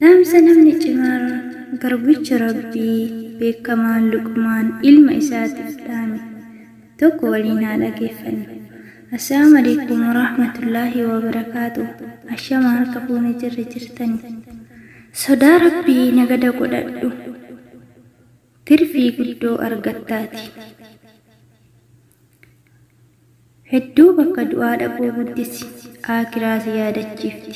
Dhaamsa namni cimaan garbicha Rabbii beekamaan Luqmaan ilma isaatiif dhaame tokko waliin haa dhageeffannu. Assalaamu alaikum warahmatullaahi wabarakaatu. Ashama harka fuune jirra jirtani. Sodaa Rabbii nagada godhadhu. Tirfii guddoo argattaati. Hedduu bakka du'aa dhaquu guddisi. Aakiraa si yaadachiifti.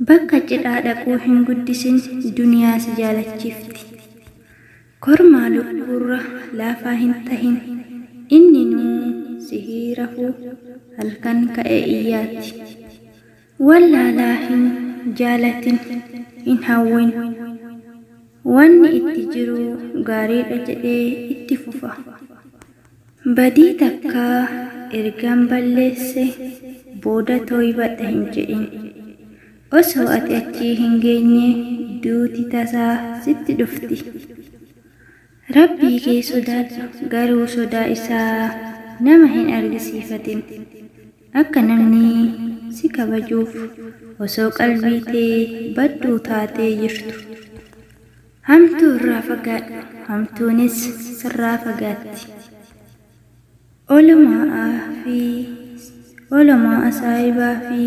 Bakka cidhaa dhaquu hin guddisin duniyaa si jaalachiifti. Kormaa lukkuurra laafaa hin tahin inninuu sihii rafuu halkan ka'e iyyaati. Wallaalaa hin jaalatin hin hawwin. Wanni itti jiru gaariidha jedhee itti fufa. Badii takka ergaan balleesse booda tooybadha hin jedhin. Osoo ati achii hin geenye duuti tasaa sitti dhufti. Rabbii kee sodaadhu garuu sodaa isaa nama hin argisiifatin. Akka namni si kabajuuf osoo qalbii tee badduu taatee jirtu. Hamtuu irraa fagaadhu hamtuunis sirraa fagaatti. Olomaa'a saahibaa fi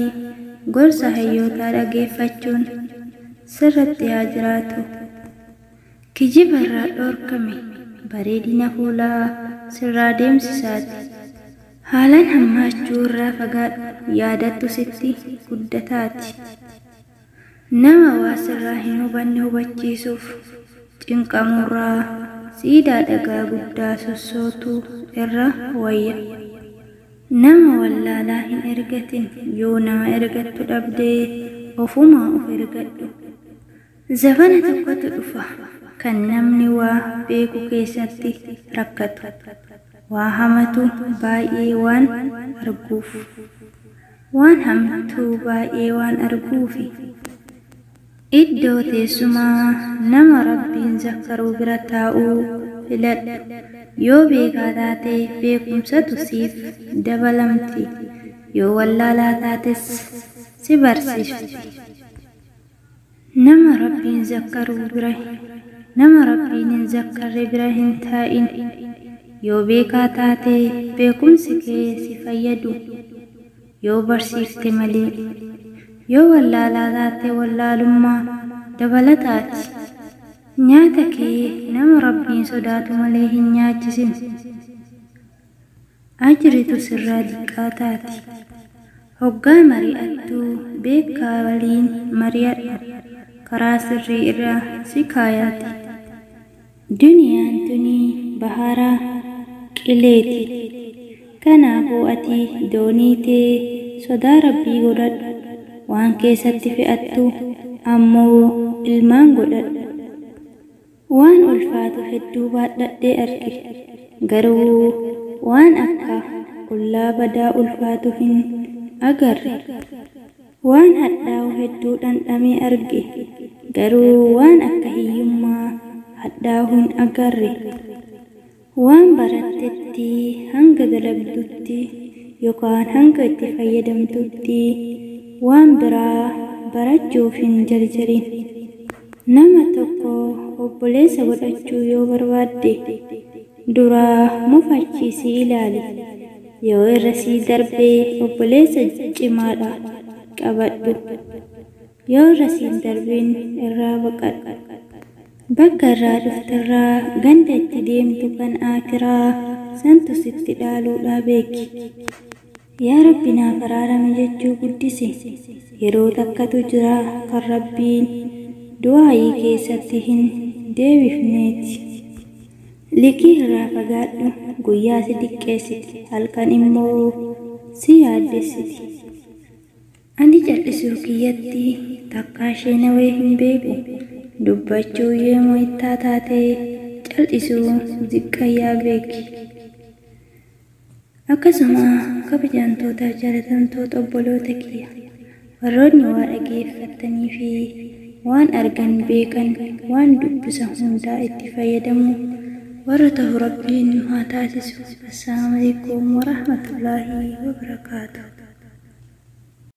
gorsa hayyootaa dhageeffachuun sirratti haa jiraatu. Kijiba irraa dhoorkame bareedina fuulaa sirraa deemsisaati. Haalaan hammaachuu irraa fagaadhu yaadattu sitti guddataati. Nama waa sirraa hin hubanne hubachiisuuf cinqamurraa siidaa dhagaa guddaa sossootu irra wayya. Nama wallaalaa hin ergatin yoo nama ergattu dhabdee ofumaa of ergadhu. Zabana tokkotu dhufa kan namni waa beeku keessatti rakkatu. Waa hamatu baay'ee waan arguuf. Waan hamtuu baay'ee waan arguufi. Iddoo teessumaa nama Rabbiin zakkaruu bira taa'uu filadhu. Yoo beekaa taate beekumsatu siif dabalamti. Yoo wallaalaa taates si barsiifti. Nama Rabbiin zakkaruu bira nama Rabbiin hin zakkarre bira hin taa'in. Yoo beekaa taate beekumsi kee si fayyadu. Yoo barsiifte malee. Yoo wallaalaa taate wallaalummaa dabalataati. Nyaata kee nama Rabbiin sodaatu malee hin nyaachisin. Ajritu sirraa diqqaa taati. Hoggaa mari'attu beekaa waliin mari'adhu. Karaa sirrii irra si kaayaati. Duniyaan tuni bahara qileeti. Kanaafuu ati doonii tee sodaa Rabbii godhadhu. Waan keessatti fe'attu ammoo ilmaan godhadhu. Waan ulfaatu hedduu baadhadhee arge. Garuu waan akka ollaa badaa ulfaatu hin agarre. Waan hadhaa'u hedduu dhandhamee arge. Garuu waan akka hiyyummaa hadhaa'u hin agarre. Waan barattetti hanga dalagdutti yookaan hanga itti fayyadamtutti waan biraa barachuuf hin jarjarin. Nama tokko obboleessa godhachuu yoo barbaadde duraa mufachiisii ilaali. Yoo irra sii darbe obboleessa cimaadha qabadhu. Yoo irra siin darbin irraa baqadhu. Bakka irraa dhufterraa ganda itti deemtu kan aakiraa santu sitti dhaaluudhaa beeki. Yaa Rabbi naaf araarami jechuu guddisi. Yeroo takkatu jira kan Rabbiin du'aayii keessatti hin deebifneeti. Liqii irraa fagaadhu guyyaa si diqqeessiti halkan immoo si yaaddessiti. Ani cal'isuu kiyyatti takkaa sheenawee hin beeku. Dubbachuu yoo mo'ittaa taate cal'isuu ziqqayyaa beeki. Akkasuma kabajamtoota jaalatamtoota obboloota kiyya warroonni waa dhageeffattanii fi waan argan beekan waan dubbisan hundaa itti fayyadamu warra ta'u Rabbiin nu haa taasisu. Assalaamu alaikum warahmatullaahi wabarakaatuh.